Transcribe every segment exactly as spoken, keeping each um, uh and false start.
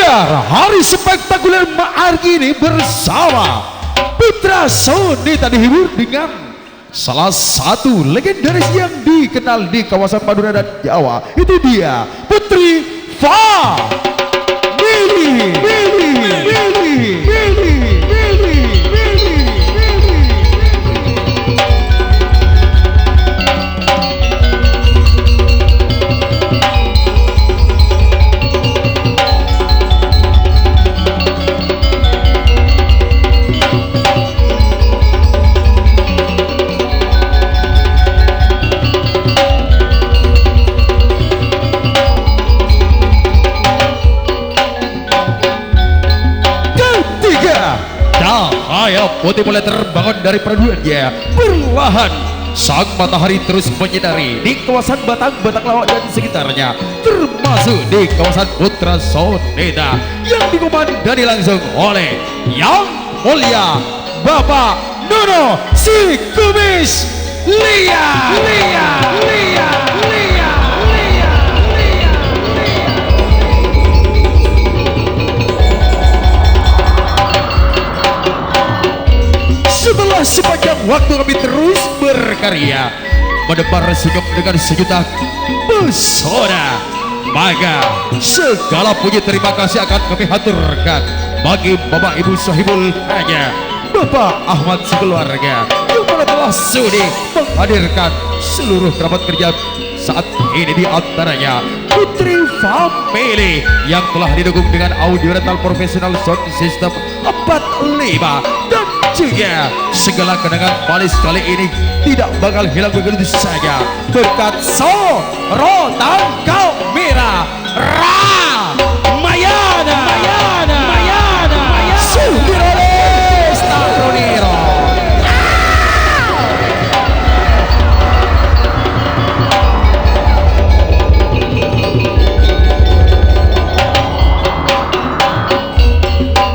Hari spektakuler malam ini bersama Putra Sonita dihibur dengan salah satu legendaris yang dikenal di kawasan Madura dan Jawa. Itu dia Putri Family. Ketiga, cahaya putih mulai terbangun dari peraduannya. Perlahan, sang matahari terus menyinari di kawasan Batang, Batang Lawak dan sekitarnya, termasuk di kawasan Putra Sonita yang dikomandani langsung oleh Yang Mulia Bapak Nono si kumis liar. Liar, liar, liar, liar, liar. Setelah sepanjang waktu kami terus berkarya, menebar senyum dengan sejuta pesona, maka segala puji terima kasih akan kami haturkan bagi Bapak Ibu Sohibul Hajah, Bapak Ahmad sekeluarga, yang mana telah sudi menghadirkan seluruh kerabat kerja saat ini, di antaranya Putri Family yang telah didukung dengan audio rental profesional sound system empat lima, dan juga segala kenangan manis kali ini tidak bakal hilang begitu saja berkat sorotan kamera Ramayana. Ramayana. Ramayana. Sudirolesta Roniro.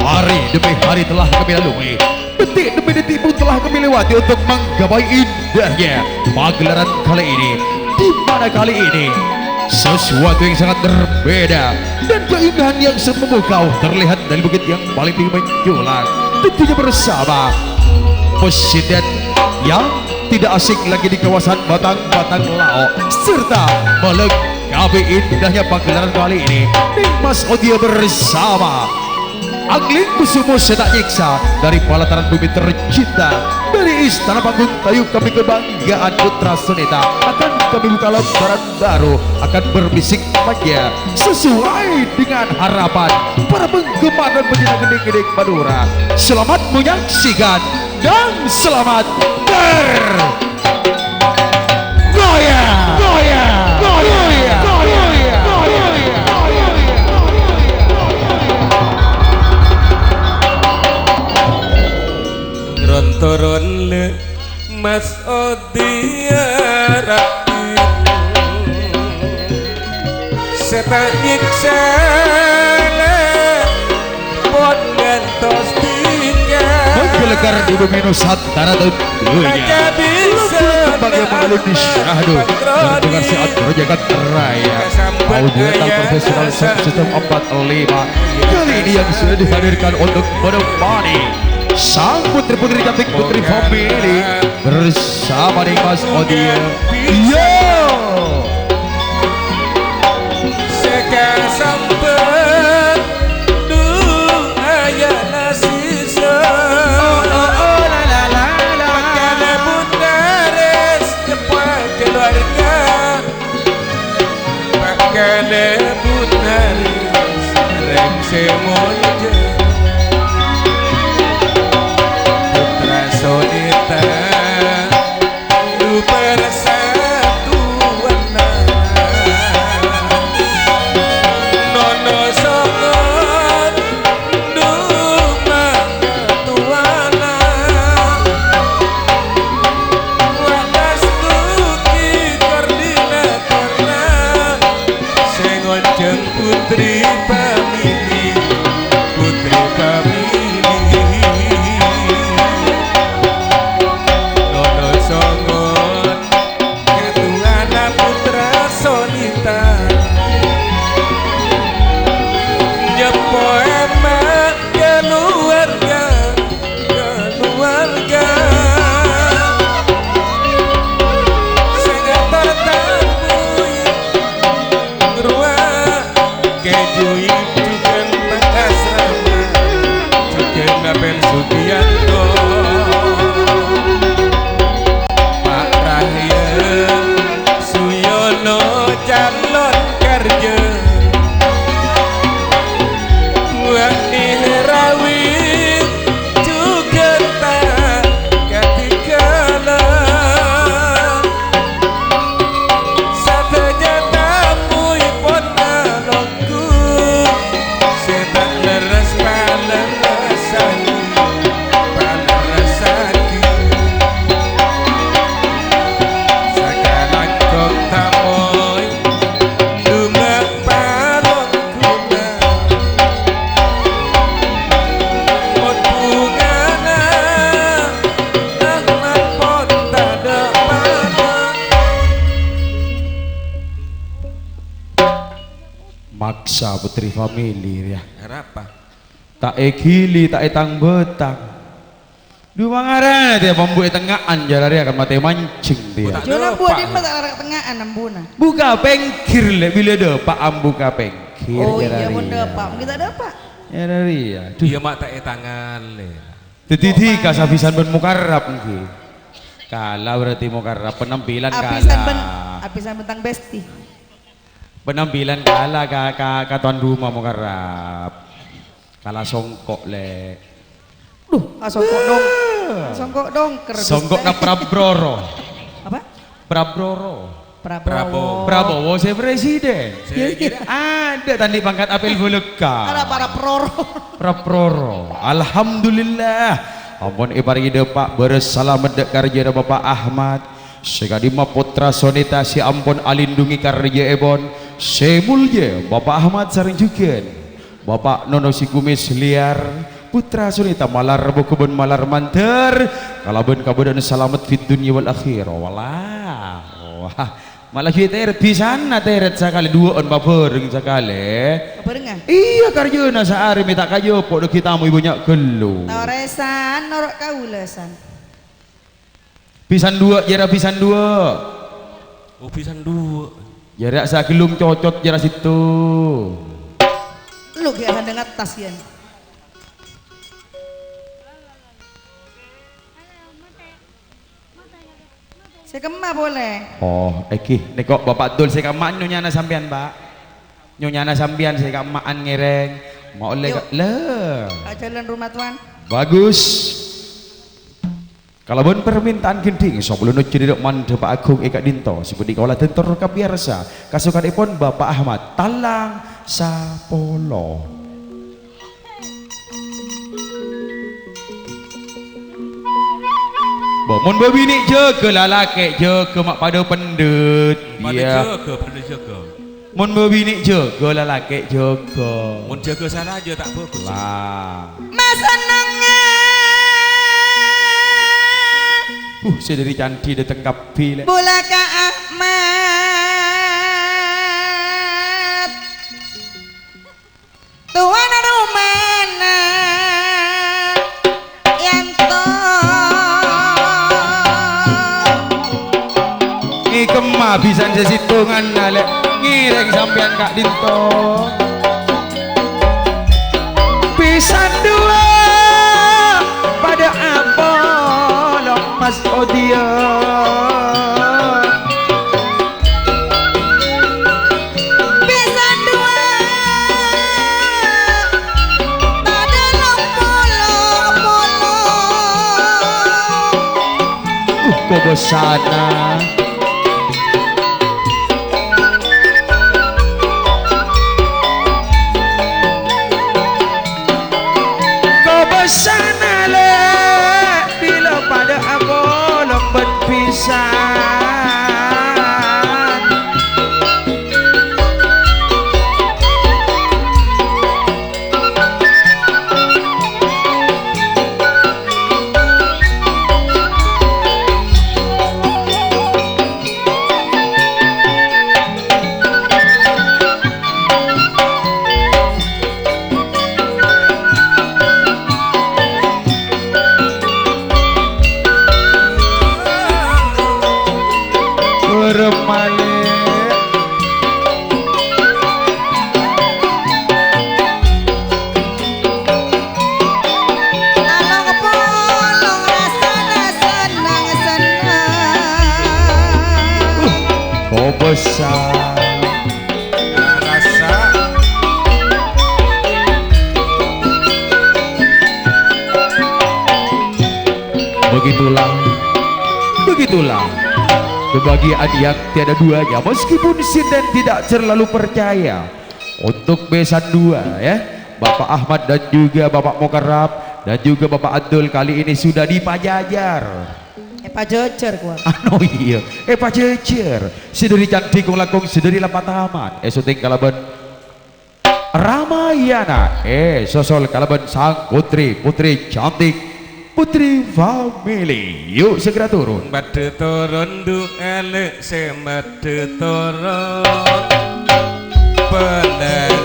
Hari demi hari telah kami lalui, detik demi detik pun telah kami lewati untuk menggapai indahnya pagelaran kali ini, di mana kali ini sesuatu yang sangat berbeda dan keindahan yang sangat memukau terlihat dari bukit yang paling tinggi menjulang. Tentunya bersama Presiden yang tidak asing lagi di kawasan Batang-Batang Lao, serta melengkapi indahnya pagelaran kali ini, Ning Mas Odia bersama Angling Kusumo sè ta' nyèksa dari pelataran bumi tercinta, dari istana panggung Tayu kami kebanggaan Putra Sonita akan kami buka lembaran baru, akan berbisik manja sesuai dengan harapan para penggemar dan pecinta gending-gending Madura. Selamat menyaksikan dan selamat ber- Goyang, goyang, goyang, goyang, goyang. Ron-toron le Mas Odia Rabi. Sè ta' nyèksa la pon ngantos dhingghâ. Menggelekar di bumi Nusantara dan dunia. Lembur kembang yang mengalun di syahdu. Berdengar saat Rojagat Raya. Audio rental profesional sound system empat lima. Kali ini yang sudah dihadirkan untuk menemani sang putri-putri cantik Putri Family. Bersama ning Mas Odia. Yo! Sè kasampet du ayana sisa. Oh, oh, oh, la, la, la, la. Makana Bun Haris nyeppa keluarga. Makana Bun Haris rèng sè molja. Putra Sonita, du persatuanna. Nono Songon, du matowana. Wa' Dastuki koordinatorna. Sè ngonjhâng Putri Family, Putri Family. Nono Songon, katowana Putra Sonita. Nyeppo Paksa Putri Family, ya. Arapa? Ta' èghili, ta' ètang-bâtang. Dhu mangarana, tè, pambu è tengnga'an, jârâ rèya kan matè manjheng, tè. Bu, ta' Jârâ dâpa'. Buwâ' dimma ta' arè tengnga'an, ambuna. Buka pèngghir, lè, bilâ dâpa' ambu ka pèngghir, Oh, jârâ iyâ, mon rèya. Dâpa', mon ghi' ta' dâpa'. Jârâ rèya. Dhu. Iyâ, ma' ta' ètangalè. Dhâddhi, dhika sabhisân bân Mukarrab, ènggi. Kala berarti Mukarrab, penampilan Abhisan kala. Bân, abhisan bân tang besti. Penampilan kala ka, ka, ka tuan rumah Mukarrab. Kala songko', lè. Duh, asongko' dong. Wah. Asongko' dongker, Gusti. Songko' na prabroro. Apa? Prabroro. Prabowo. Prabowo. Prabowo sè presiden. Sè kira. Adâ' tandhi pangkat apel buleka. Para, para proro. Praproro. Alhamdulillah. Ampon èparèngè dâpa' bârâs salamet dâ' karjâna Bapak Ahmad. Sè ka'dimma pottra sonèta sè ampon alindhungi karjâèpon sè molja Bapak Ahmad sareng jhughân Bapak Nono Sikumis Liar, pottra sonèta malar bhuko bân malar mandhâr, kalabân kabâdâ'ân salamet fid dunya wal akhirah. Wallah. Wah, malah ghi' tèrèt bhisana tèrèt sakalè, duwâ'ân pabhâreng sakalè. Pabhârengnga? Iyâ, karjâna saarè mè' ta' kajhâpo' dhâggi' tamoy bânnya' ghâllu. Torè, San, noro' kaulâ, San. Bhisan duwâ', jârâ bhisan duwâ'. Oh, bhisan duwâ'. Jârâ sagellung cocot jârâ sèttong. Lu ghi' adhâ' ngattas, yâ. Sè kemma polè. Oh, ènggi, nèko Bapak Dul sè kemma'an nyonyana sampèyan, Pak. Nyonyana sampèyan sè kemma'an ngèrèng. Mau ollè Yuk. Ka-, lè. Ka jhâlân roma, Tuan. Bagus. Kalabân parmènta'an ghendhing, sabellunna jârèya mandhâpa aghung è ka'dinto, sè bhâdhi kaulâ ator ka piyarsa, kasokanèpon Bapak Ahmad, tallang sapolo. Bo, mon bâbinè' jâgâ, lalakè' jâgâ, ma' padâ pendhât. Padâ Iyâ. Jâgâ, padâ jâgâ. Mon bâbinè' jâgâ, lalakè' jâgâ. Mon jâgâ sala jâ ta' bhâghus. Lah. Masennengnga. Uh, sè dâri candhi dâteng kabbhi, lè. Bulâ ka Ahmad. Tuan romana. Yanto. È kemma bhisan sè sèttongan, lè, ngèrèng sampèyan ka'dinto. Bhisan duwâ' padâ apolong, Mas Odia. Bhisan duwâ' padâ lopolo-polo. Uh, kobâsana. Kobâsana, lè, bilâ padâ apolong bân bhisan. Beremale. Along polong rasana senneng-senneng. Kobâsa. Rasa. Begitulah, begitulah kebahagiaan yang tiada duanya. Meskipun sinden tidak terlalu percaya, untuk besan dua, ya, Bapak Ahmad dan juga Bapak Mukarrab dan juga Bapak Abdul kali ini sudah dipajajar. Èpajâjâr, kowa. Ano iyâ, èpajâjâr. Sè dâri candhi kong-langkong, sè dâri la-, pataman. Èsoting kalabân Ramayana. Èsosol kalabân sang putri, putri cantik, Putri Family. Yuk, segera turun. Padâ toron, dhu ana' sè padâ toron. Bendher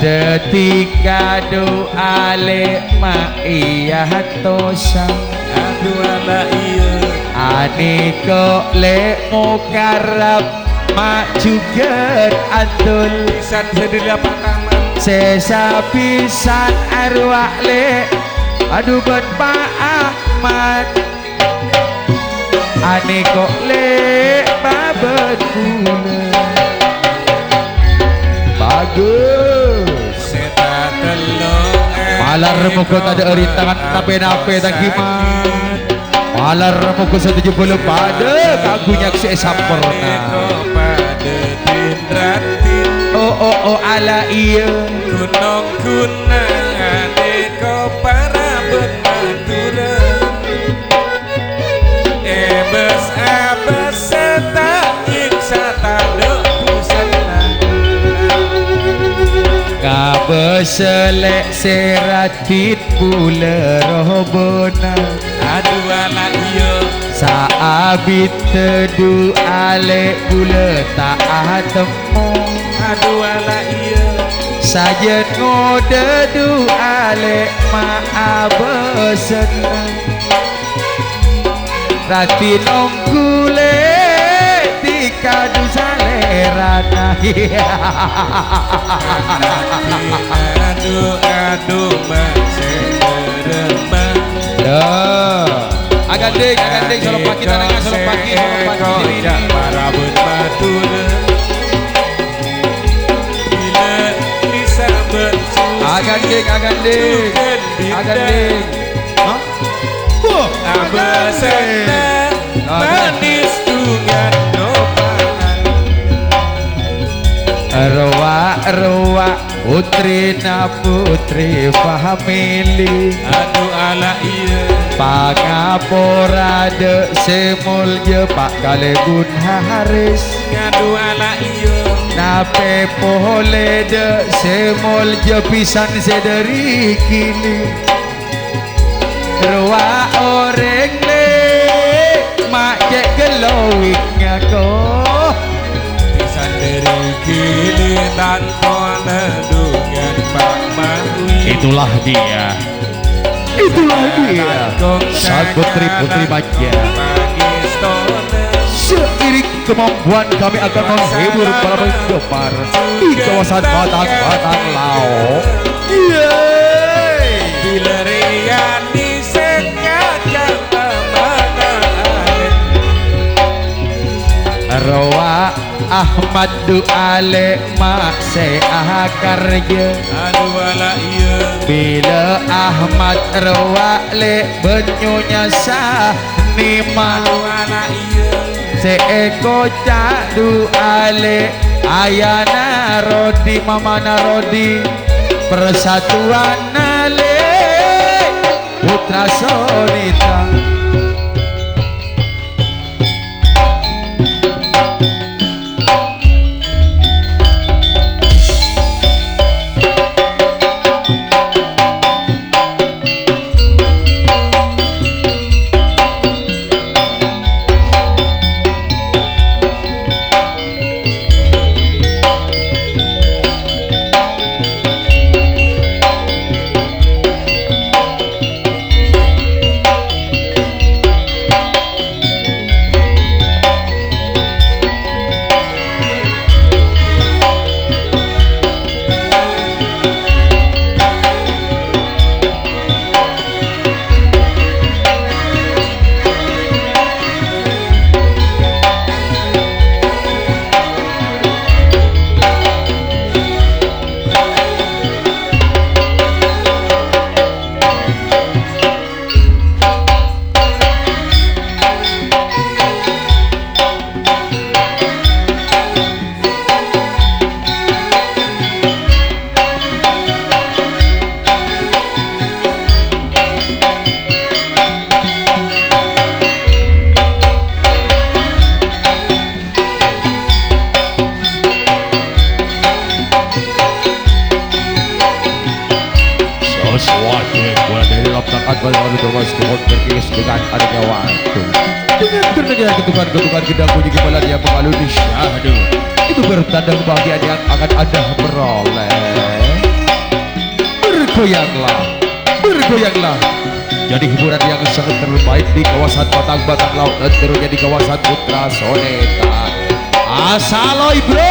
Dhâddhi kadhu alè' ma' iyâ tosa. Adhu alè' iyâ. Anèko lè' mokarrab ma' jhughân adhul. Pisan sadhâjâ pataman. Sè sapisan arowa lè'. Adhu bân Pa' Ahmad. Anèko lè' bâbât bulâ. Bagus. Sè tatello'. Malar moghâ tadâ' rintangan napè-napè, tangghimang. Malar moghâ sadhâjâ bhâlâ padâ kaangghuy nyaksè'è samporna. Anèko padâ din-raddhin. Oh, oh, oh, alè' iyâ. Ghun-nongghunna anèko parabân Madhurâ. Èbâs-abâs sè ta' nyiksa tadâ' busenna. Ngabâs lè' sè raddhin bulâ robâna. Adhu alè' iyâ. Saabiddhâ dhu alè' bulâ ta' atemmo. Adhu alè' iyâ. Sajân ngodâ dhu alè' ma' abâsenna. Raddhin ongghu lè' dhika dhu salèrana. Adhu, adhu, masè bârâmpa. Dah. Agandhing, agandhing, solo pagi tanangan, solo pagi, solo pagi. Kocak parabut Madhurâ. Bilâ bisa bersuci. Agandhing, agandhing. Agandhing. Hah? Wah, abâsèna manis dhungan nopangan. Rowa-rowa putrina putri famili. Adhu alè' iyâ. Pangapora dâ' sè molja Pa' Kalèbun Haris. Adhu alè' iyâ. Napè polè dâ' sè molja pisan sè dâri kili. Rowa orèng lè' ma' cè' ghâllu ngako. Pisan dâri kili tanto nadhungan pamawi. Itulah dia. Itulah dia. Sang putri-putri manja. Seiring kemampuan kami akan menghibur para penggemar di kawasan Batang-Batang Lao. Yeay. Bilâ rèya nèsèk ka jam pamana alè. Rowa Ahmad dhu alè' ma' sè akarja. Adhu alè' iyâ. Bilâ Ahmad rowa lè' bânnyunya sa nèma. Adhu alè' iyâ. Sè èkoca' dhu alè' ayana Rodi, mamana Rodi. Persatuanna lè' Putra Sonita. Sesuatu yang mulai dari dalam tangan, mulai dari terus turun terkikis dengan adanya waktu. Dengan terdengar ketukan-ketukan gendang bunyi gembala yang mengalun di syahdu, itu bertanda kebahagiaan yang akan Anda peroleh. Goyanglah, bergoyanglah. Jadi hiburan yang sangat terbaik di kawasan Batang-Batang Laut dan tentunya di kawasan Putra Soneta. Asaloy, bro.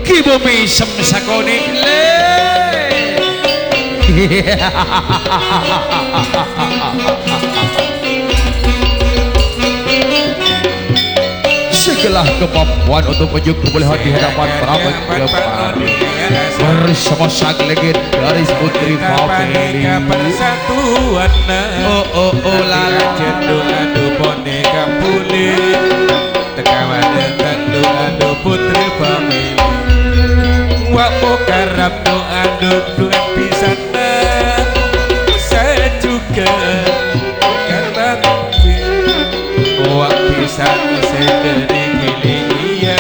Ki Bumi sem sakonè', lè. Segala kemampuan untuk menunjukkan kebolehan di hadapan para penggemar bersama sang legendaris Putri Family. Oh, oh, oh, la, la. Teka wadâ tandu adu Putri Family. Wa' Mukarrab nu adu duwân pisanna. Sajhughân karna wa' pisan sè dâri-kèlèng iyâ.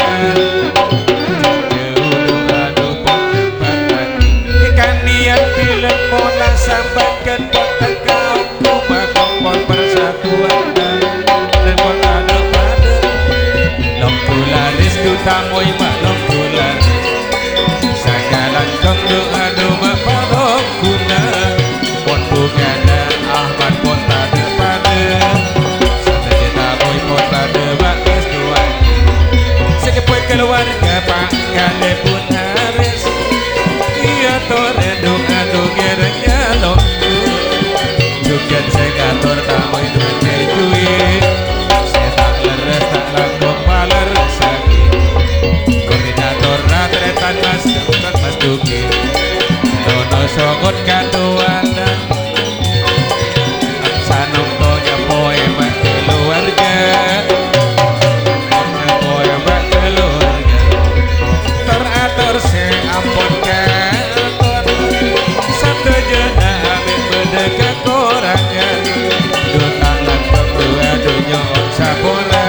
Jhâ' adu Putri Family. Kaniyan bilâng mola sambâghân pon teka. Coma kompor persatuan dan kota depan. Longkularis duta moi ma longkularis. Sakalan dong doa doma palongguna. Pon bugana Ahmad pon tade pade. Sate jeta moi pon tade bakas duai. Sekepoy keluarga Pak Kale pun Ares, iyâ torè dhu-adhu ngèrèng nyalonku. Jhughân sè ngator tamoy duwân jhuwi. Sè ta' lerres ta' langkong palerressaghi. Koordinator ratretan Mas Dukun Mas Duki. Tono songot katowana. Sanongko nyapoè bâ' keluarga. Nyapoè bâ' keluarga. Tor-ator sè ampon katon. Sadhâjâna amè bâdâ kakorangan. Duta lanjhâng duwâ dunyo sapora.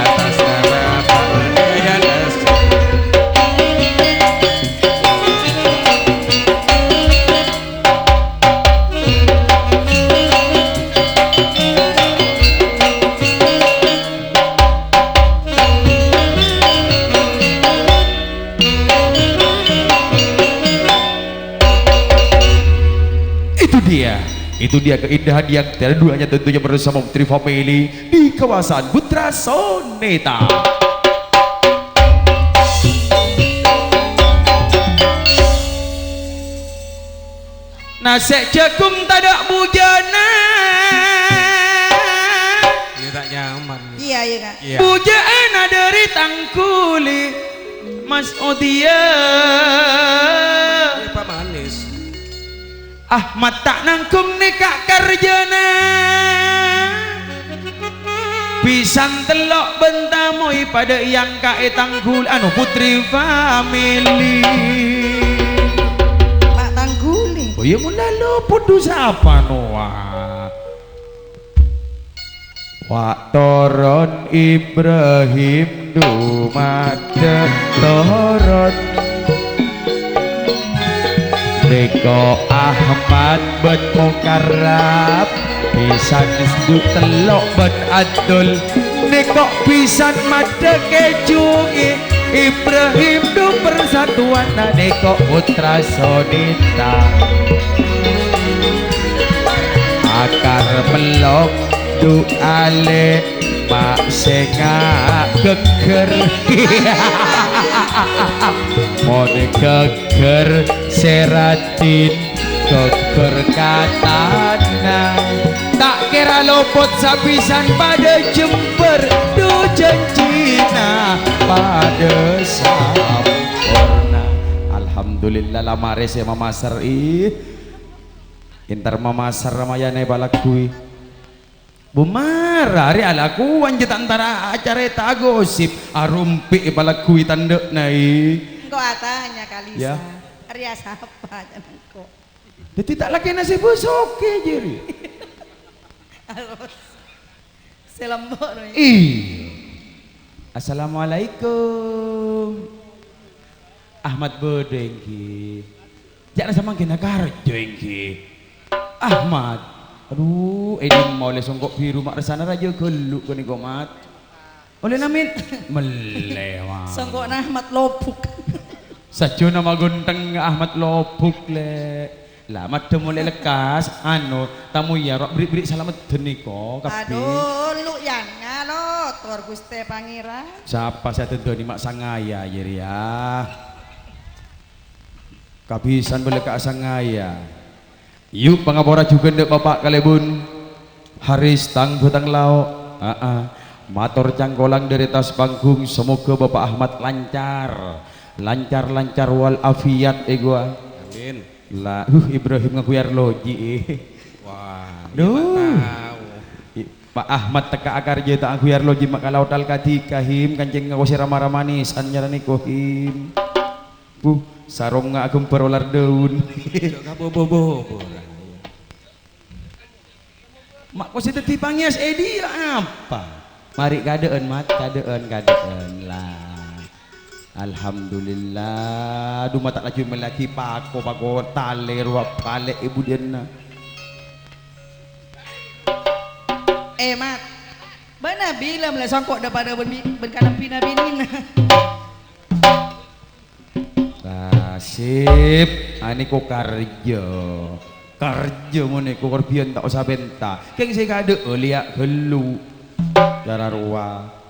Atas nama Pak Dayana. Itu dia, itu dia keindahan yang tiada duanya tentunya bersama Putri Family di kawasan Putra Soneta. Nasè' jhâghung tadâ' bujâna. Ini tak nyaman. Iya, iya, Kak. Iya. Bujâna dâri Tangguli, Mas Odia. Ini Pak Manis. Ahmad ta' nanggung nèka karjâna. Pisan tello' bân tamoy padâ èyangka è Tanggul, anu, Putri Family. Iyâ, mon la lopot dhusa apa nowa? Wa' toron Ibrahim du maddhâ toron. Nèko Ahmad bân Mukarrab, bhisan du tello' bân Adul. Nèko bhisan maddhâ kèjungè, Ibrahim du persatuan, nèko putra sonita. Akar mellok du alè, ma' sènga' ghâgghâr. Mon ghâgghâr sè rajin, ghâgghâr ka tana. Ta' kèra lopot sabhisan padâ jembhâr, du janjina padâ samporna. Alhamdulillah, la marè sè mamasar, ih. Èntar mamasar ramayana èpalagghuwi. Bu mara, arè alakowan jâ' ta' èntar acarèta gosip, arompè èpalagghuwi tandhâna, ih. Engko' atanya ka Lisa. Ya. Arèya sapa, can engko'? Dhâddhi ta' lakèna sè bâsokè, jârèya. Alus. Sè lembok, no, ya. Iyâ. Assalamualaikum. Ahmad bâdâ, èngghi. Jâ' na samangkèna karjâ, èngghi. Ahmad. Adu, è dimma ollè songko' biru ma' rassana rajâ ghâllu ghânèka, Mat. Ollè namen? Mellè, Mat. Songko'na Ahmad Lobuk. Sajjhâna maghuntheng Ahmad Lobuk, Lè'. La, maddhâm ollè lekkas, anu, tamoy iyâ, ro', bri'-bri' salameddhân nèko, kabbhi. Adu, lu' yanga, lo, tor Ghustè Pangèran. Sapa sè adhândhâni ma' sangaya, jârèya? Kabhisan bâlâ ka sangaya. Yu, pangapora jhughân dâ' Bapa' kalèbun. Haris tang bhâtang lao'. Aa. Mator cangkolang dâri attas panggung, samoghâ Bapa' Ahmad lancar. Lancar-lancar wal afiat, èghuwâ. Amin. La, huh, Ibrahim ngaghuyar loji, eh. Wah, Duh. Iya, Pak, tao. I-, Pak Ahmad tekka akarjâ ta' ngaghuyar loji ma' kalaotal kadhi kahim, kancèng ngako sè rama-ramani, sanyarane kohim. Huh, sarongnga aghembhâr olar daun. Jok ka bobo-bobo, lah, iya. Ma' ko sè dhâddhi pangèyas è dhiyâ apa? Marè kadhâ'ân, Mat, kadhâ'ân, kadhâ'ân, la. Alhamdulillah, du ma' ta' laju mellèaghi pako, pako talè rowa palè' è budiyânna. Eh, Mat, bâ'na bilâ mellè songko' dâ-padâ bân bi-, bân kalambhina binèna? Nasib, anèko karjâ. Karjâ monèko, kor biyân ta' osa pènta. Kèng sè kadhâ' lèya' ghâllu. Cara rowa.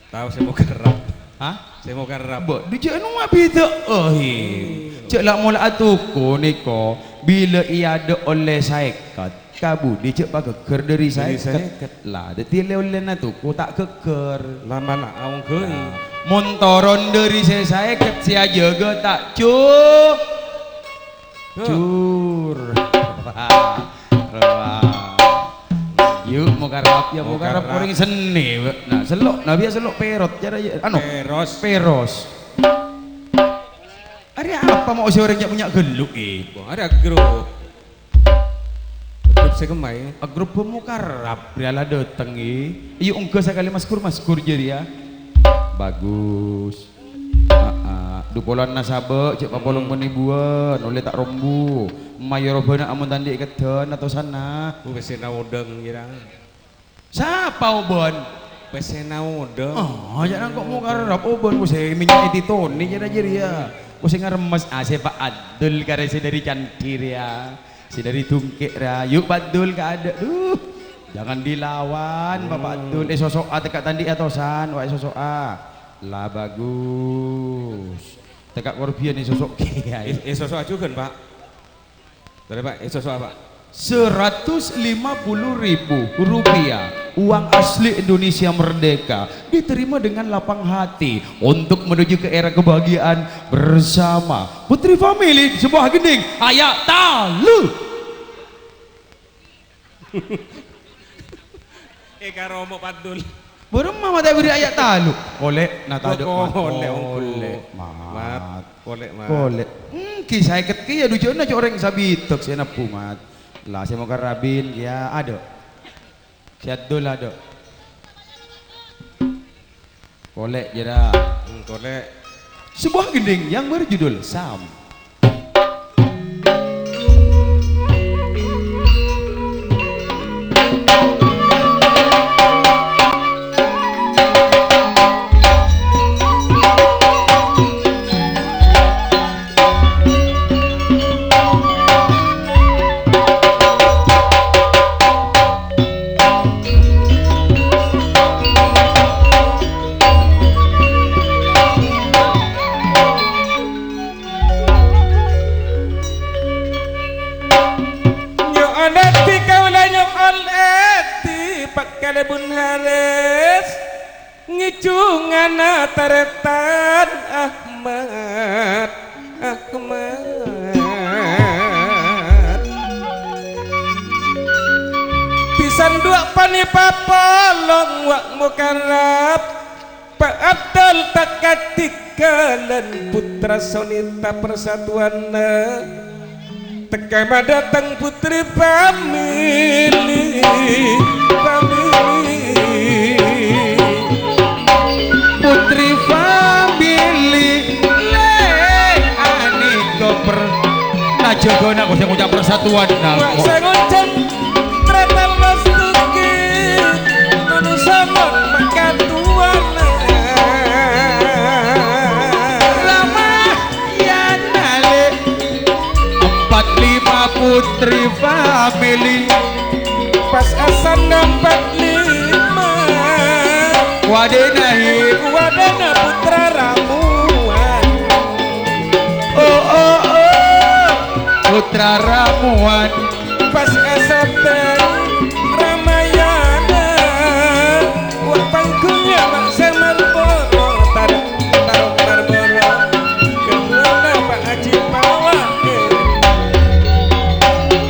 Tao sè mokarrap. Hah? Sè mokarrap. Mbok, dhi jhâ' nowa bidhâ'â, hi. Jhâ' la' mola'a toko nèko, bilâ è adâ' ollè saèket. Ka budi jhâ' paghâggâr dâri Dâri saèket. saèket. La, dhâddhi lè-ollèna toko ta' ghâggâr. La, mala aongghuy. Nah, mon toron dâri sè saèket sè ajâgâ ta' ju-, Duh. jur. Rowa. Yu, mokarrap, ya, mokarrap Mokarrap. orèng seni, Pak. Nah, sello', nah, biya sello' perot, cara, ya, anu, Peros. peros. Arèya apa mau sè orèng nya-, punya ghâllu, eh? Wah, arèya grup. Grup sè kemma, ya? Ah, grup pemukarrab, rèya la dâteng, eh. Yu, ongghâ sakalè maskur-maskur jârèya. Bagus. Ah, ah. Du polana sabâ', jhâ' papolong Hmm. bân-ibuwân, ollè ta' rombu. Mayor bâna amon ta' andi' èkeddhân atosana. Ku pèssèna odhâng, kira. Sapa obân? Pèssèna odhâng. Oh, jhâ' nangko' mokarrap obân, kok sè mènnya' ètitoni jârèya, jârèya. Kok sè ngaremmes, ah, sè Pak Adul karè sè dâri Candhi rèya. Sè dâri Dungkè' rèya. Yu, Pak Adul, ka adâ'. Duh. Jangan dilawan, Bapak Hmm. Adul. Eh, soso'a tekka' ta' andi' atosan, wa' soso'a. La bagus. Tekka' kor biyân, eh, soso' kèya. Eh, eh, soso'a jhughân, Pak. Boleh, Pak? Eh, soso'a, Pak. Seratus lima puluh ribu rupiah, uang asli Indonesia Merdeka, diterima dengan lapang hati untuk menuju ke era kebahagiaan bersama. Putri Family, sebuah gending, aya' talu. Eh, karo mo' Pak Adul. Bârâmma ma' ta' èbherri' aya' talu. Kolè', na tadâ', Mat. Kolè', onggu. Kolè', Mat. Mat, kolè', Mat. Kolè'. Hmm, Ki saèket ki ya dujuna cè' orèng sabidhâk sè nebbhu, Mat. La sè mokarrabin kèya adâ'. Sè adul adâ'. Kolè' jârâ. Hmm, kolè'. Sebuah gending yang berjudul Sam. Nyo'ona dhika kaulâ nyo'on èdhi, Pak Kalèbun Haris. Ngèjhungana tarètan Ahmad, Ahmad. Bhisan duwâ' panèpa polong wa' Mukarrab, pa'adâl ta' kadhighâlân putra sonèta parsatuwanna. Tekka madâteng putri famili, famili. Putri famili, lè, anèka per-, nah, jâgâna kok sè ngoca' persatuwan, nah, kok. Sè ngoca' Tretan Mastuki, manossa mon makatuwana. Rama. Yan ale empat lima putri famili. Pas asana empat lima. Wadena hi. Wadena putra ramuan. Oh, oh, oh. Putra ramuan. Pas asabdhân Ramayana, wa' pangghungna ma' sè marmoro, tar-, tarong marmoro, kedhuwâna Pa' Haji Pawangge.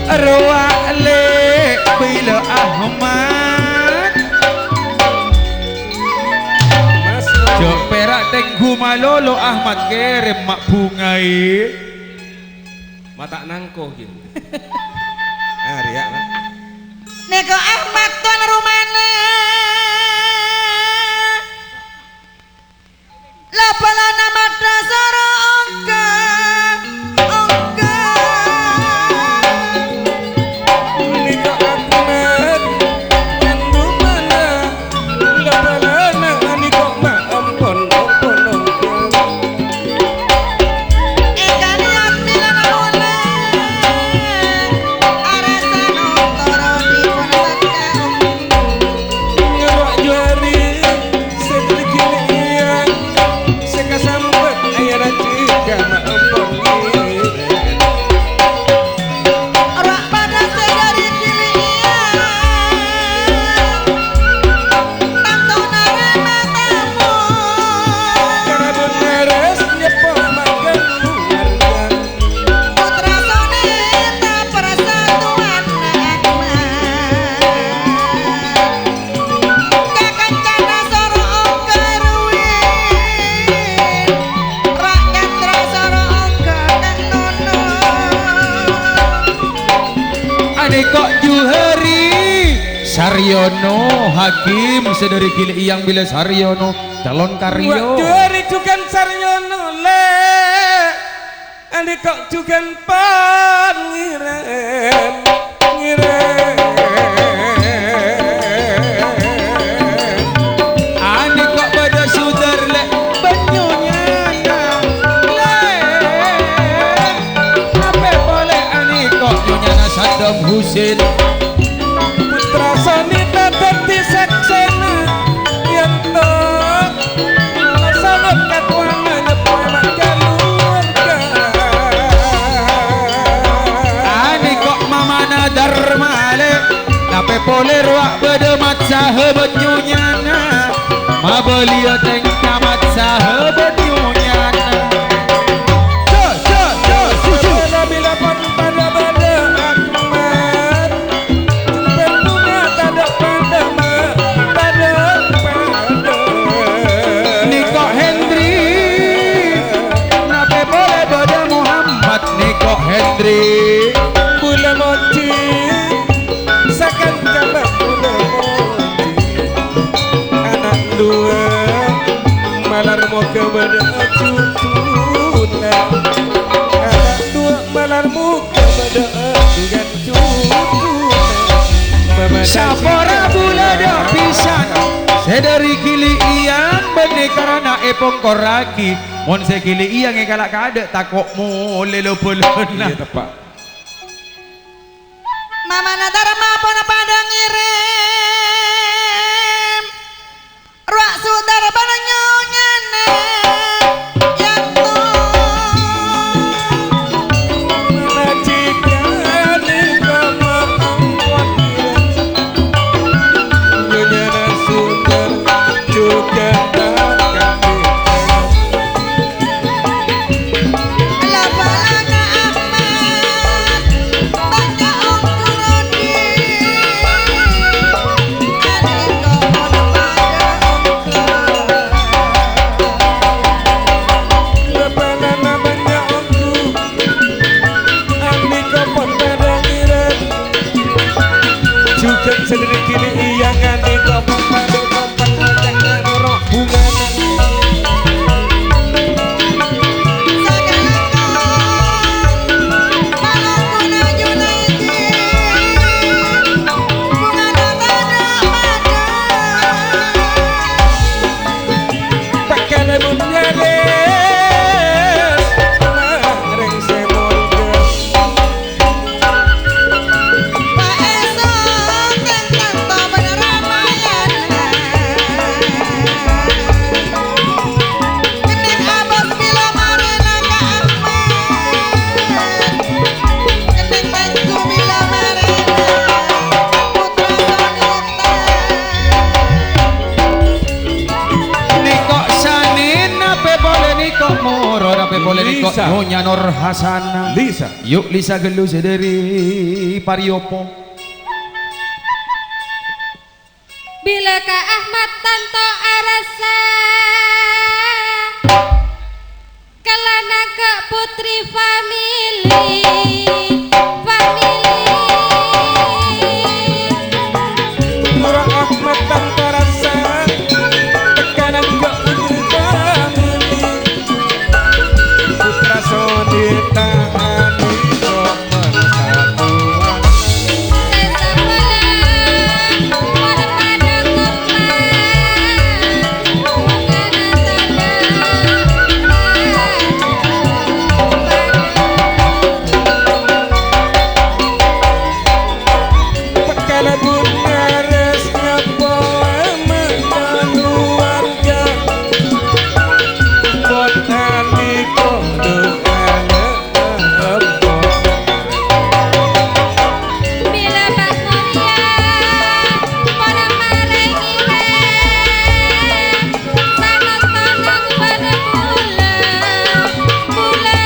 Rowa le' bilâ Ahmad. Mas. Jhâ' pèra' tèngghu malolo Ahmad kèrèm ma' bhungaè. Mata' nangko, ghi. Ah, rèya, Mak. Nèko Ahmad tuan rumana. La-bâlâna maddhâ soro ongghâ, ongghâ. Nèko Ahmad tuan rumana. La-bâlâna nèko ma' ampon, ampon, ampon. Èkani abdhi lan mole, arassa notoro dipun sèdhâ. Nyoro' jhuwâri sè dhâggi' iyâ, sè kasambat ayana dhika ma' ampon. Ora padâ sè dhâri kili iyâ, tanto narèma tamu. Kalaban leres nyeppo ma' kaluwarga. Putra sonèta parsatuwan Ahmad. Kakancana soro ongghâ ruwi, rakyat ra soro ongghâ kanono. Anèko' Juhari Saryono, Hakim sè dhâri Gili' Iyang bilâ Saryono, calon karyo. Wa' Juhari jhughân Saryono, lè'. Anèko' jhughân Pangèran, ngèran. Anèko' padâ sodâr lè' bân nyonyana, lè'. Napè polè anèko' nyonyana Saddam Hussein. Putra sonèta dhâddhi saksèna, yanto Salam katowana nyeppo ma' kaluwarga. Anèko' mamana Darmale, napè polè rowa bâdâ mat sahabat nyonyana. Mabâliyâ tèngka mat sahabat nyonyana. Jo, jo, jo, suju. Bila-bila pon padâ-padâ Ahmad. Bendunga tadâ' padâ, ma' tadâ' padâ. Nèko' Hendri, napè polè bâdâ Muhammad Bulâ mojhi, sakan kabâ bulâ mojhi. Ana' duwâ' malar moghâ bâdâ'â cutuna. Ana' duwâ' malar moghâ bâdâ'â ghân cutuna. Sapora bulâ dâ' pisan, sè dâri Gili' Iyang bânnè karana èpongkorraghi. Mon sè Gili' Iyang èkala' kaadâ', tako' molè lo-bâlâna. Iyâ, teppa'. Mamana Darma pon padâ ngèrèm. Rowa sodara bân nyonyana Yanto. Majikan kama ampon. Nyonya Nasundar juga tak kasih. La balana Ahmad, bânnya' ongkorodi. Adi kobon padâ ongkor. La balana bânnya' ongkor. Adi kobon padâ ngiret. Jhughân sadhâjâ Gili' Iyang ghâni kompak, kompak, kompak, ngajak noro' bhungana. Pakala mung nyares, mareng sè molja. Nèko' sanèna pè polè nèko' moro, napa polè nèko' Lisa. Nyonya Nur Hasanah. Lisa. Yu', Lisa ghâllu sè dâri Pariyopo. Bilâ ka Ahmad tanto arassa. Kalana ka putri famili, famili. Pura Ahmad tanpa rasa, tekanan ka putri famili. Putra Sodita Adi Sopan Satua. Pekala pun ngares nyapo ama' kaluarga. Buat hati kodo ana' Bilâ Pak Surya padâ marèngè panontonan padâ pula, pula.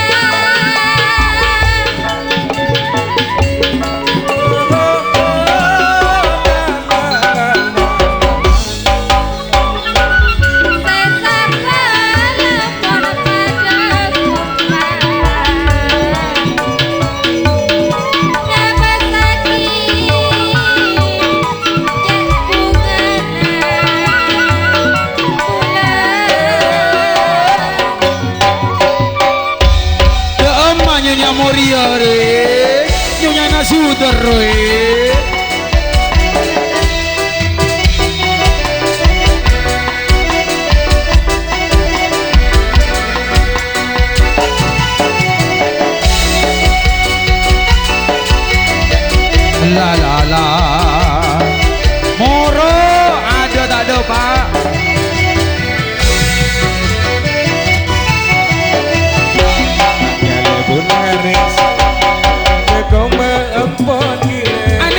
Dâ'emma Nyonya Moria rè, Nyonya Nasudar rè. La, la, la. Moro, ada tak ada, Pak? Kalèbun haris, koma empon gila.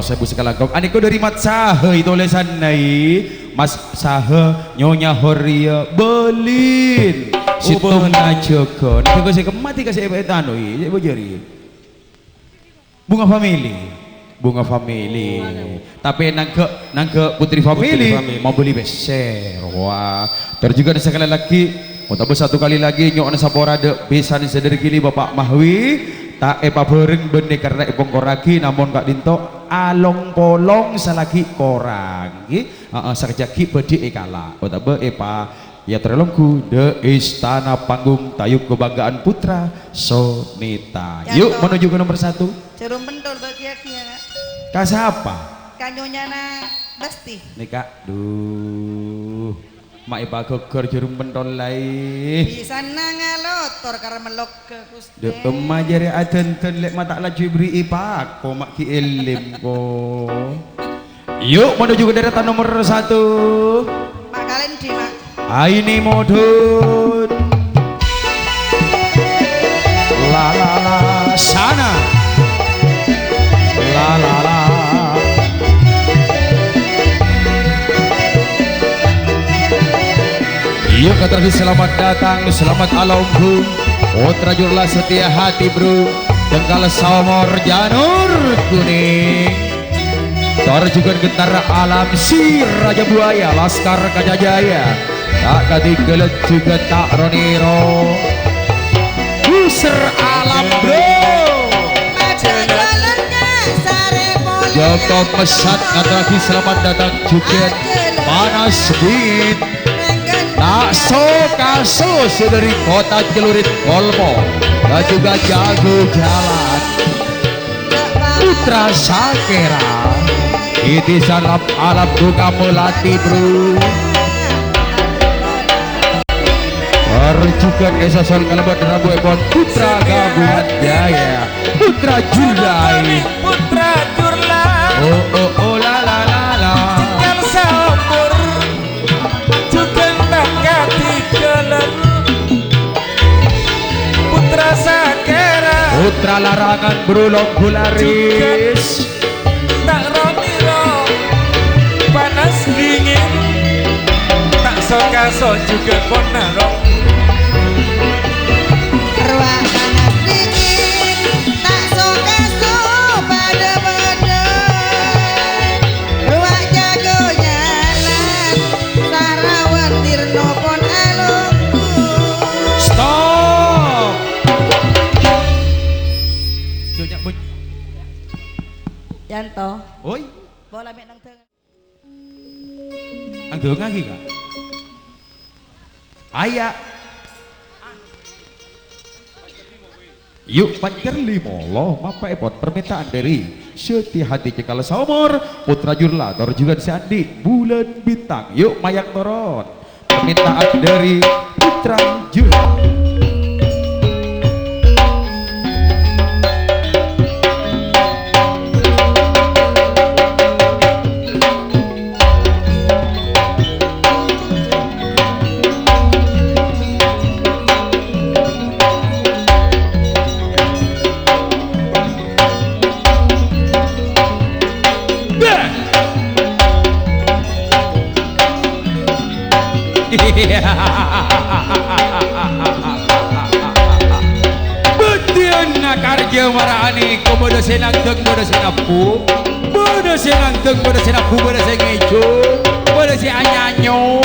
Sabu sakalangkong. Anèko dâri Mat Saha, tolèsanna, Mas Saha, Nyonya Horia, Belin. Oh, Situng Belin. Najaga. Najaga sè kemma, sè ètanu, sè bojâri. Bunga Family. Bunga Family. Tapè nangghâ', nangghâ' Putri Family, Putri Family. Mau beli beser. Wah, tor jhughân sakalè laghi, otabâ satu kali lagi, nyo'ona sapora dâ' bhisan sè dâri Gili Bapak Mahwi, ta' èpabhâreng bânnè karna èpongkorraghi, namong ka'dinto along-polong salaghi korang, ghi. Heeh, sakejjhâ' ghi' bhâdhi èkala', otabâ èpa-, èyatorè longghu dâ' Istana Panggung Tayub Kebanggaan Putra Sonita. Ya, Yuk, toh. Menuju ke nomor satu. Jarum pentol bagi-bagi ya, Kak. Ka sapa? Ka Nyonyana Basti. Nèka, duh. Ma' èpaghâggâr jarum pentol laè. Bhisanna ngalotor kar mellogghâ, Gusti. Dâ' emma jârèya adhândhân lè' ma' ta' laju èberri'i pako ma' ghi' èlem, ko. Yuk, menuju ke deretan nomor satu. Mak Kalendi, Mak. Aini modun. La, la, la, sana. La, la, la. Yuk, kata lagi, selamat datang, selamat alongghu. Putra Jurla Setia Hati, Bro. Tenggal Saomor Janur Kuning. Tor jhughân Gentar Alam Si Raja Buaya, Laskar Kaca Jaya. Ta' katinggalan jhughân Ta' Roniro. User Alam, Bro. Joko Pesat, kata lagi, selamat datang jhughân. Panas dingin. Ta' so-kaso sè dâri kottha celurit Kolmo, dan juga jago jalan. Putra Sakera, Iti Salam Alam Bunga Melati, Bro. Tor jhughân èsoson kalabân rabuèpon Putra Gabungan Jaya. Putra Jurdai. Putra Jurla. Oh, oh, oh, la, la, la, la. Tenggal Saomor. Jhughân ta' katinggalan. Putra Sakera. Putra Larangan Brulong Bularis. Jhughân ta' ro-miro. Panas dingin. Ta' so-kaso jhughân pon narong. Rowa panas dingin. Ta' so-kaso padâ-padâ. Rowa jago jalan. Sarawan Tirno pon alongghu. Stop. Jhâ' nya' bun- Yanto. Oi. Bola mè' nang dâ-, nang dâ-, ngagi, Kak. Aya. Yuk, pancar limo lo, mapaèpon permintaan dâri Seti Hati Cekal Saomor, Putra Jurla, tor jhughân sè andi', Bulan Bintang. Yuk, mayang toron. Permintaan dâri Putra Jurla. Bâdâna karjâ mara'anè, ko bâdâ sè nangdhâng, bâdâ sè nabbhu, bâdâ sè nangdhâng, bâdâ sè nabbhu, bâdâ sè ngèjhung, bâdâ sè anyanyo.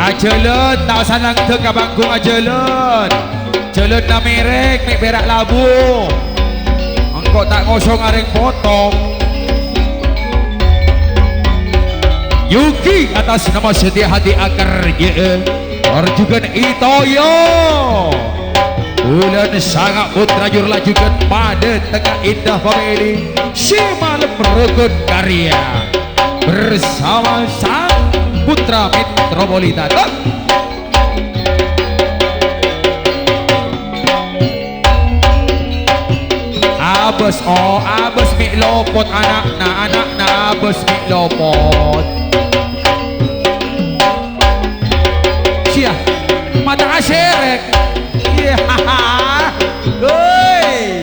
Ajhâlân, ta' osa nangdhâng ka panggung ajhâlân. Jhâlânna mèrèk, mè' pèra' labu. Engko' ta' ngosong arèng potong. Yogi atas nama Setia Hati Akar, yee. Tor jhughân Itoyo. Bulan Sanga Putra Jur laju ghân padâ tengah indah family. Si malem rukun karya. Bersama sang Putra Metropolitan. Hop! Abâs, oh, abâs mè' lopot ana'na, ana'na abâs mè' lopot. Siya, mata aserek. Iya, hoi.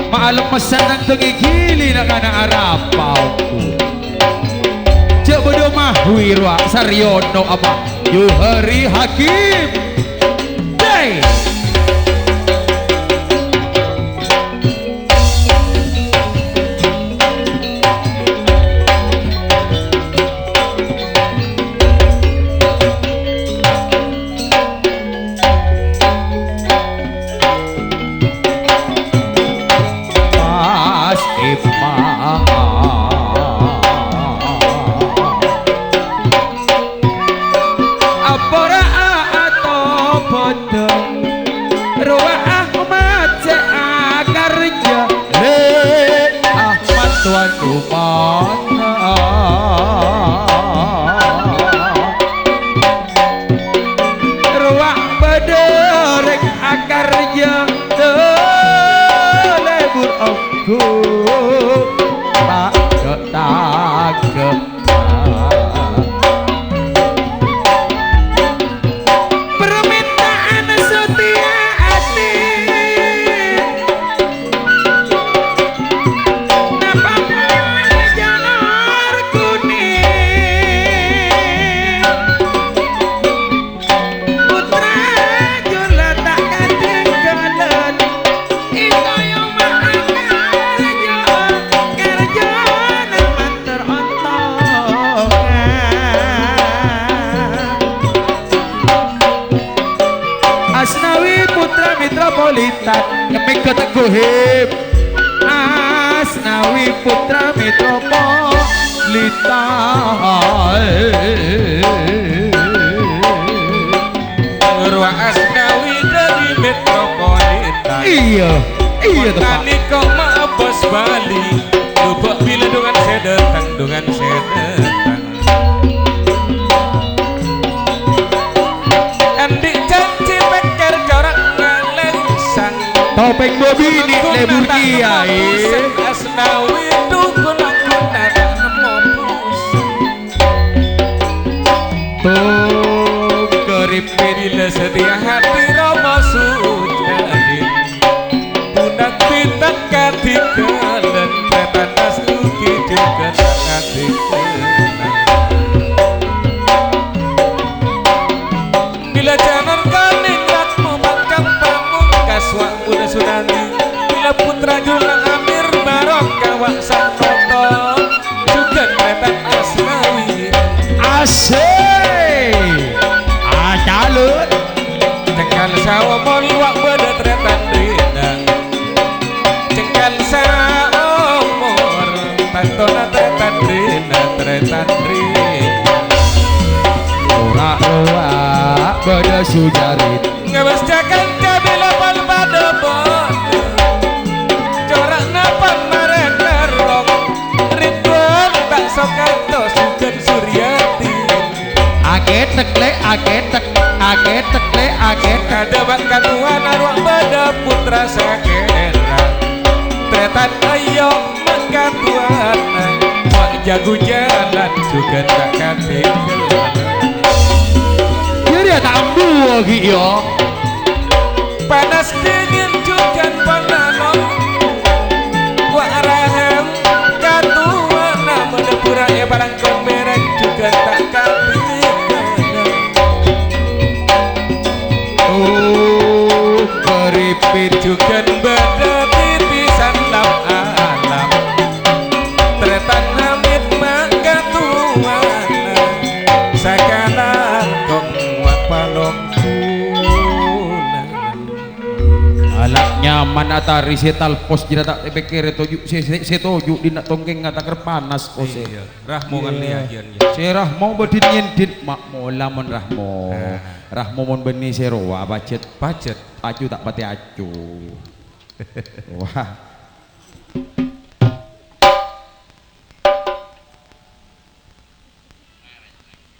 Ma'lem messennang tengnge gili na'-kana' arapa, ongghu. Jhâ' bâdâ Mahwi rowa, Saryono apa? Johari Hakim. Dai! Pas Ipma. Apora'a atobâdhâ, rowa Ahmad sè akarja. He, Ahmad tuan rumana. Rowa bâdâ rèng akarja, lebur ongghu, ta' ghu-, ta' ghu-. Permintaan setia hati. Napa pon janur kuning? Putra jhâ' la ta' katinggalan. Iko yo ma'a karjo, karjona mator ontongan. Asnawi Putra Metropolitan, nyemik ke Teguh Hip. Asnawi Putra Metropolitan. Rowa Asnawi dhâri Metropolitan. Iyâ, iyâ, tepa'. Wèntanè kok ma'abâs bâli. Coba bilâ dhungan sè dâteng, dhungan sè dâteng. Andi' janji pèkkèr corak ngalèngsang. Topeng Bobini lebur kiyaè. Asnawi dhukun aku nara nemmo pusing. Tong keripit. Bilâ setia hati Rama Sujadi. Budak bintang kadhinggalan, Tretan Astuti jhughân kadhinggalan. Bilâ janan kanèng ratmo makam pamungkas wa' Bunda Sunandi. Bilâ putra jurang Amir Barokah wa' Santoto. Jhughân Tretan Asnawi. Asik. Acalut. Cengkal saomor wa' bâdâ Tretan Rina. Cengkal saomor tantona Tretan Rina, Tretan Rina. Ora rowa bâdâ Sujarin. Ngabâs cakang cabilâ pon padâ-padâ. Cora'na pon marè terrong. Ridwan ta' sokanto Sugân Suryati. Aketek, Lè', aketek, aketek, Lè', aketek. Adâ bâ' katowana rowa bâdâ putra sakèra. Tretan ayo makatowana. Wa' jago jalan jhughân ta' katinggalan. Yâ, rèya ta' ambu, ghi', yâ. Panas dingin jhughân panano. Wa' rahang katowana, mon pura èparangkon mèrèng jhughân ta' katinggalan. Oh, keripit jhughân bâdâ titisan lap-alap. Tretan Hamid makatowana, sakalangkong wa' palongkona. Ala' nyamana Tari sè talpos jârèya ta' èpèkkèrè toju', sè, sè, sè toju' dinna' tongkèngnga takèr panas kosè. Iyâ, Rahmo ngallè ajiân, yâ. Sè Rahmo bâdhin nyèndhin, ma' mola mon Rahmo. Nah. Rahmo mon bânnè sè rowa pajhât. Pajhât. Aju ta' patè aju. Wah.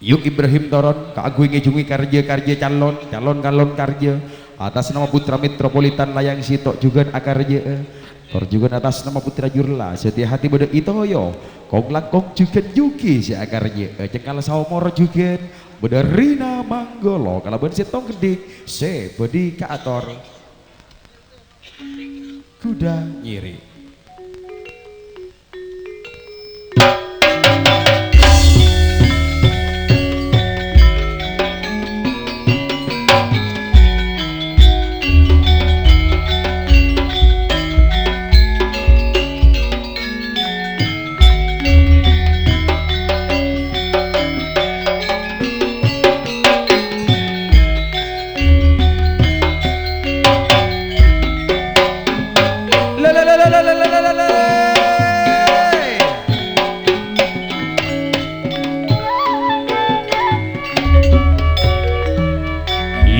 Yu' Ibrahim toron, kaangghuy ngèjhungè karjâ-karjâ calon, calon-calon karjâ, atas nama putra metropolitan Layang Sèto' jhughân akarjâ'â. Tor jhughân atas nama putra Jurla, satèya hati bâdâ Itoyo, kong-langkong jhughân Yuki sè akarjâ'â. Cengkal saomor jhughân bâdâ Rina Manggolo kalabân sèttong ghâddhing sè bâdhi kaator. Kuda nyiri.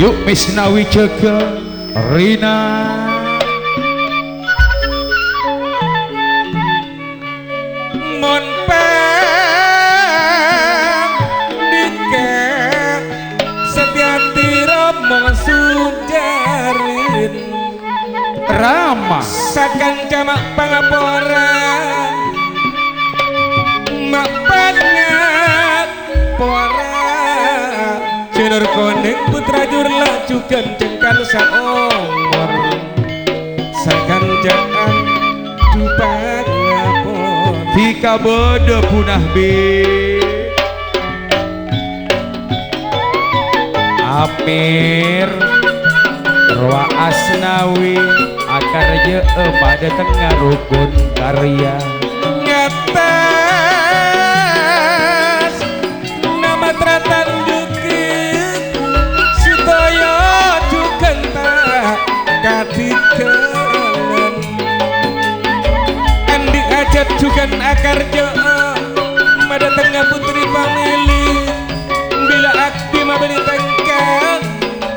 Yu' Misnawi jâgâ Rina. Mon pandhika Setyati Rama Sudarin. Rama. Sakanca ma' pangapora, ma' pangapora. Jhâlâr Konèng putra Jurla jhughân cengkal saomor. Sakanca'an dupa ngapon. Dhika bâdâ punah bi. Amir, rowa Asnawi, akarjâ'â padâtengnga rukun karya. Ngatas nama tratan jhughân, sadhâjâ jhughân ta' kadhighâlân. Andi' hajhât jhughân akarjâ'â, madâtengnga putri famili. Bilâ abdhi mabâli tèngka,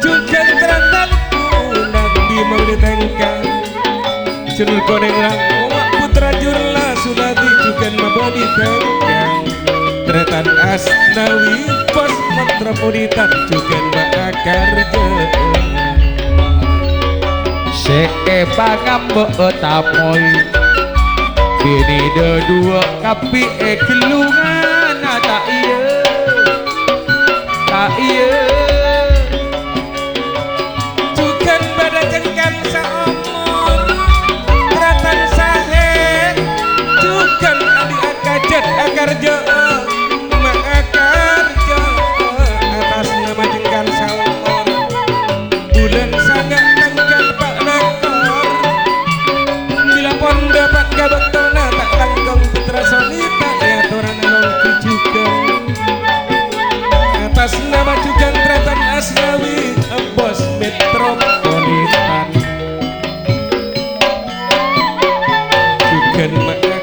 jhughân tratan pun abdhi mabâli tèngka. Jhâlâr Konèng Rama putra Jurla Suladi jhughân mabâli tèngka. Tratan Asnawi pos metropolitan jhughân ma' akarjâ'â. Sè èpangambâ'â tamoy, binè dhâduwâ kabbhi èghellungana, ta' iyâ? Ta' iyâ? Jhughân bâdâ cengkal saomor, tratan sahè, jhughân andi' akajhât akarjâ'â, ma' akarjâ'â, atas nama cengkal saomor. Bulân sanga' tangghâl pa' lèkor, bilâ pon dâpa' ka bâktona ta' langkong putra Sonita èatorana longgi jhughân. Atas nama jhughân tratan Asnawi, bos metropolitan. Jhughân ma'aka.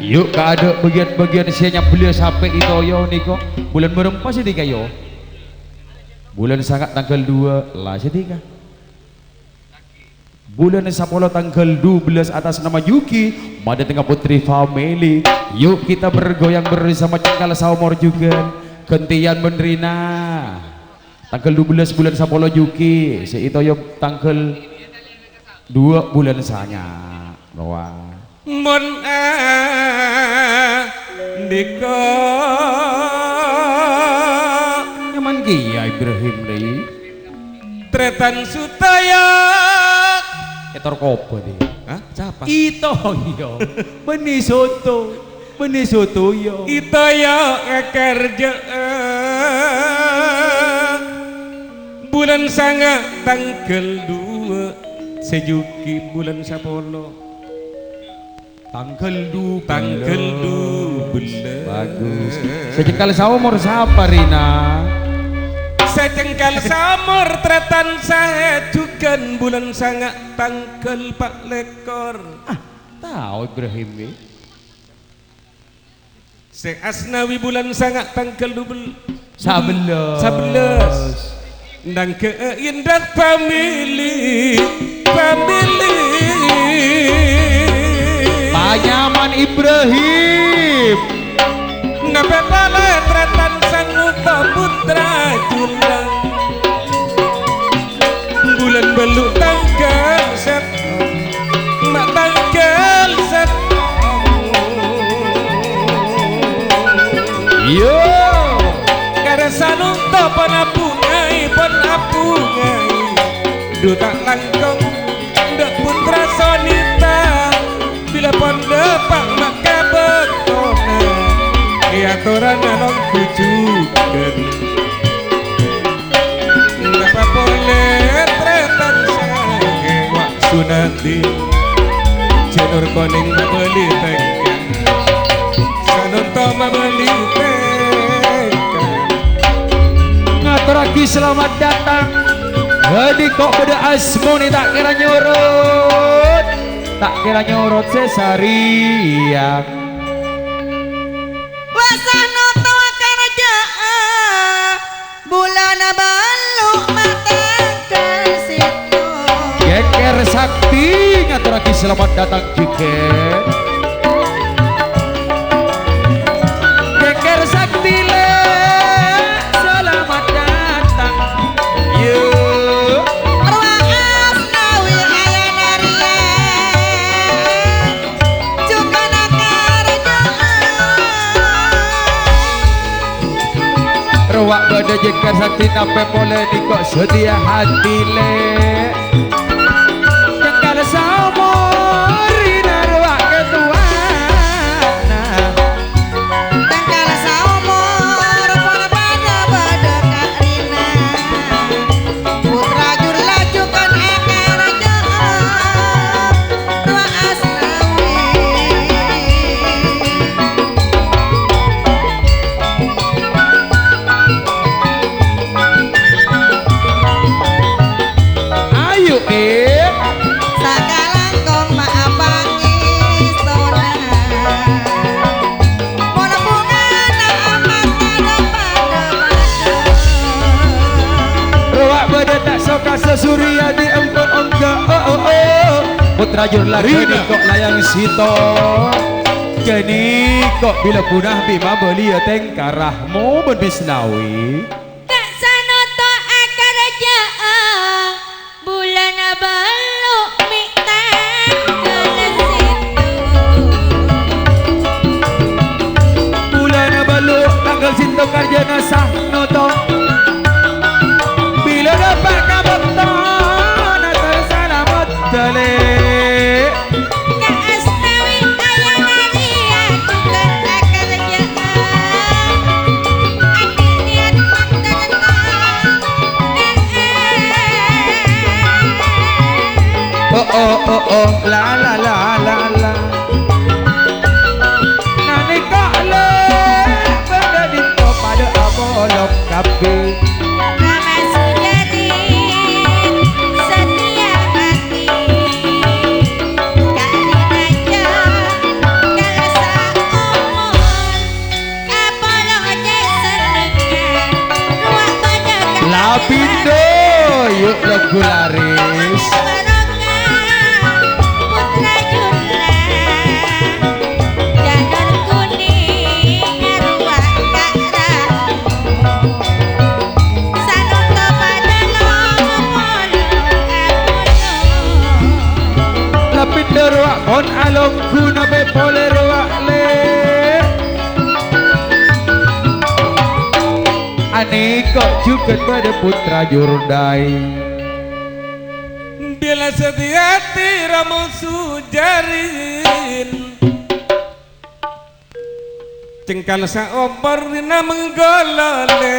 Yu', kaadâ' bâgiyân-bâgiyân sè nyabelliyâ sapè Itoyo nèko. Bulân bârâmpa sè dhika, yo? Bulân sanga' tangghâl duwâ', la sè dhika. Bulân sapolo tangghâl dubellâs atas nama Yuki, madâtengnga Putri Family. Yuk kita bergoyang bersama cengkal saomor jhughân. Ghântèyan bân Rina. Tangghâl dubellâs bulân sapolo Yuki, sè Itoyo tangghâl duwâ' bulân sanga'. Rowa. Mon andika. Nyaman kèya Ibrahim, Lè. Trètan Sutaya. Ètor koba, Dè. Hah? Sapa? Itoyo. Bânnè soto. Bânnè soto, yo. Itoyo ngakarjâ'â. Bulân sanga' tangghâl duwâ'. Sè Yuki bulân sapolo. Tangghâl dubellâs. Tangghâl dubellâs. Bagus. Sè cengkal saomor sapa, Rina? Sè cengkal saomor trètan saè jhughân bulân sanga' tangghâl pa' lèkor. Ah, tao Ibrahim, è? Sè Asnawi bulân sanga' tangghâl dubel-, Sabellâs. Sabellâs. Nangghâ'â endak famili, famili. Panyaman Ibrahim. Napè polè trètan sangoto putra jurang. Bulân bâllu' tangghâl sèttong, ma' tangghâl sèttong. Iyâ. Karè sanonto pon abungai, pon abungai. Dhu ta' langkong, dâ' putra sonita. Bilâ pon dâpa' ma' ka bâktona, èatorana longgu jhughân. Napa polè trètan saè wa' sunati, janur konèng mabâli tèngka, sanonto mabâli tèngka. Ngatorraghi salamet dâteng. Ghâdhi ko' bâdâ asmone ta' kèra nyorot. Ta' kèra nyorot sè sarèya. Wa' sanonto karajâ'â, bulâna bâllu' ma' tangghâl sèttong. Jèkèr Sakti ngatorraghi salamet dâteng jèkèr. Jèkèr Sakti, lè', salamet dâteng. Yâ. Rowa Asnawi ayana rèya, jhughân karajâ'â. Rowa bâdâ jèkèr Sakti, napè polè nèko satèya hati, lè'. Cengkal saomor rèna rowa katowana. Cengkal saomor pon padâ bâdâ karina. Putra jur laju kan akaraja. Rowa Asnawi. Ayo, Ip. Sakalangkong ma'a pangèstona. Mon bhungana amat padâ-padâ. Rowa bâdâ ta' soka sasuriyadi ampon ongghâ. Oh, oh, oh. Putra jur laju Rina. Nèko layang sèttong. Jhâ' nèko bilâ punah bi' mabâliyâ tèngka Rahmo bân Bisnawi. Ta' sanonto akaraja'a, bulâna bâllu' mè' tangghâl sèttong. Bulâna bâllu' tangghâl sèttong karjâna sanonto. Bilâ dâpa' ka bâktona tarsalamet dâli. Ka Astawi ayana rèya jhughân akaraja. Andi' niyat mantanna. Eh, eh. Oh, oh, oh, oh, la, la, la, la, la. Nalèka lè bâdâ dinto padâ apolong kabbhi. Rama Sujarin satèya ati, ka'dinto kala saomor, apolong cè' sennengnga, rowa padâ ka Lapindho, yu' lagu laris. Barokah, putra jurang. Janur kunèng arowa ka'ra. Sanonto padâ longpolo apono. Lapindho rowa pon alongghuna bè polè rowa lè. Anèko jhughân padâ putra jurdai. Bilâ satèya ati Rama Sujarin. Cengkal saomor rèna mengghâlâ lè.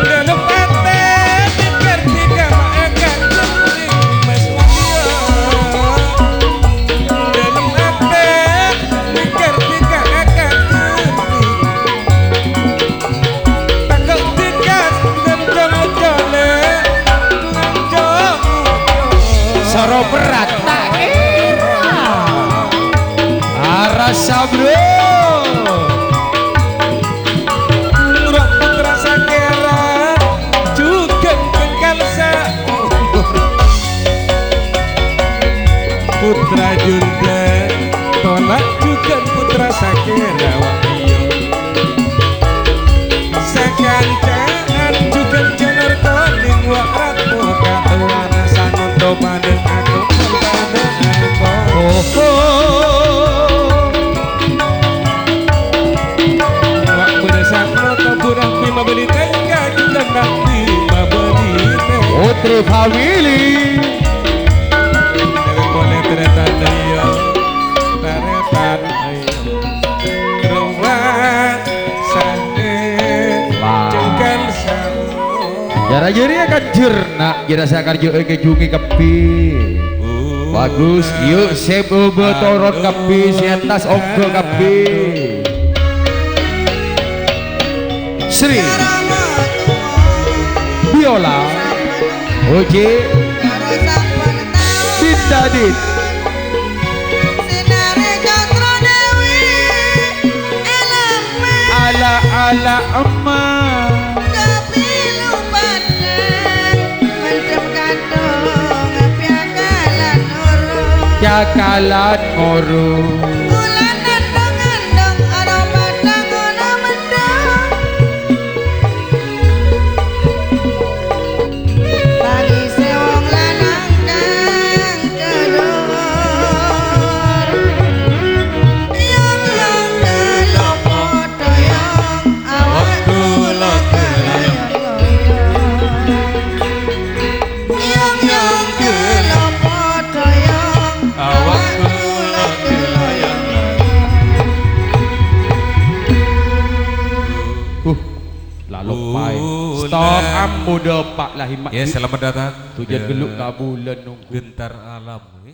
Dalam atè tikar tiga makan. Bro. Rok putra Sakera, jhughân cengkal sa-, putra Junda, tolak jhughân putra Sakera, wa' iyâ. Sakanca'an jhughân Janur Koning, wa' rato katowana sanonto padâ ako, padâ ako. Oho. Wa' bârâ sanonto burah bhi mabâli tèngka, jhughân bhi mabâli tèngka. Putri Family. Polè tarètan, ayo. Tarètan, ayo. Rumah sakit. Wah. Cengkal sawo. Jârâ jârèya kan jârna, jârâ sè karjâ'â kajhungè kabbhi. Bagus, yu', sè bâbâ toron kabbhi, sè attas ongghâ kabbhi. Sri. Biola. Oji. Dinda Dit. Ala, ala, emma. Cakalan ngoru. Tangèsè wong lanang kang keluar. Yong-yong kelo podo yong, awak kula keloyong-loyong. Yong-yong kelo podo yong, awak kula keloyong-loyong. Huh. Lalo paè. Stop, ambu dâpa' la, himma. Ya, selamat datang. Sujud ghellu' ka bulân nunggu. Gentar Alam, eh.